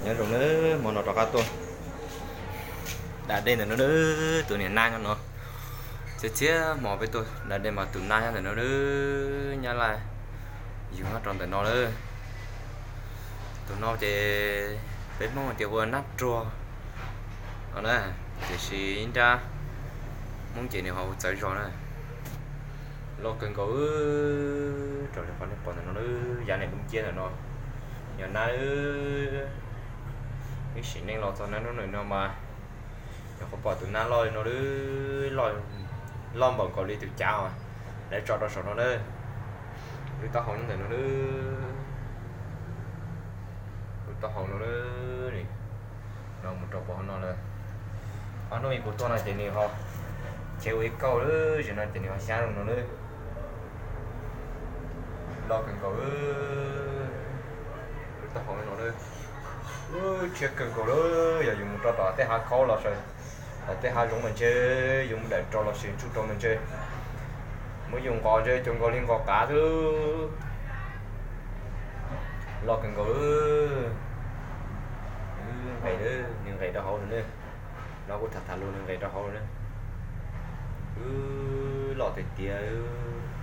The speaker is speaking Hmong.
Nyob zoo nawb, hmo no rov qab tuaj da dej ntawm no, tus niam nab nyob no. Txhiab txhiab hmo peb tuaj da dej mas tus nab nyob ntawm no, nyab laj yug nyob rau ntawm no lawm. Tus no ces peb Hmoob tias ua nab ruag no na, tiam sis ib nrab Hmoob ces nws ho hu txawv zog na. Loj kawg nkaus, raws li qhov nej pom ntawm no, yav niam lub nciab ntawm no yog nab. Ib sim neej los txog nab hnub no mas yog qhov pom tus nab loj li no, loj npaum nkaus li tus cav lawv tso rau saum no na. Lub taub hau ntawm no, lub taub hau no, no mus rau pem hauv no lawm. Ob hnub kuv tuaj no ces nws ho chev ua ib kauj, zaum no ces nws ho xyab zoo no na. Loj kawg nkaus, lub taub hau no, rhiab kawg nkaus li. Yog yus mus rau tom tej hav khaub los sis tom tej hav zoov mas ntshe yus mus dawm rau los sis ntsuj rau mas ntshe muab yus nqos ntshe cuag nkaus li nqos qav xwb. Loj kawg nkaus, nqes, nws nqes rau hauv lawm na. No kuv tham tham lus nws nqes rau hauv lawm na. Loj tiag tiag.